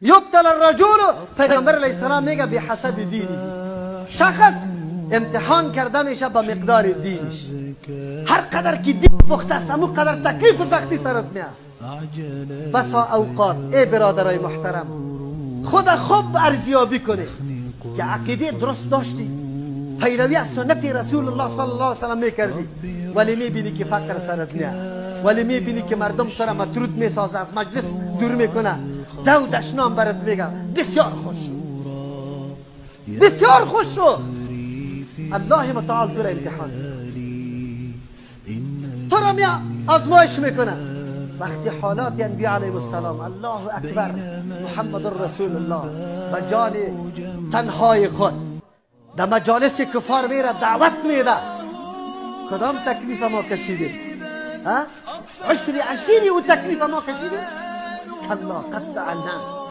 یبتل الرجل، پیغمبر علیه السلام میگه به حسب دینی، شخص امتحان کرده میشه به مقدار دینش. هر قدر که دین پخته است همون قدر تکلیف و سختی سرت میاد. بسا اوقات ای برادرای محترم، خود خوب ارزیابی کنی که عقیده درست داشتی، پیروی از سنت رسول الله صلی الله علیه وسلم میکردی، ولی میبینی که فقر سرت میاد، ولی میبینی که مردم تو را مطرود میسازه، از مجلس دور میکنه، دو دشنام برات میگه. بسیار خوش شو، بسیار خوش شو. الله متعال تو را امتحان، تو را می آزمایش میکنه. وقتی حالات انبیاء علیهم السلام، الله اکبر، محمد رسول الله به جان تنهای خود در مجالس کفار میره دعوت میده، کدام تکلیف ما کشیدیم؟ عشر عشیری او تکلیف ما کشیدیم؟ کلا قطعا نه.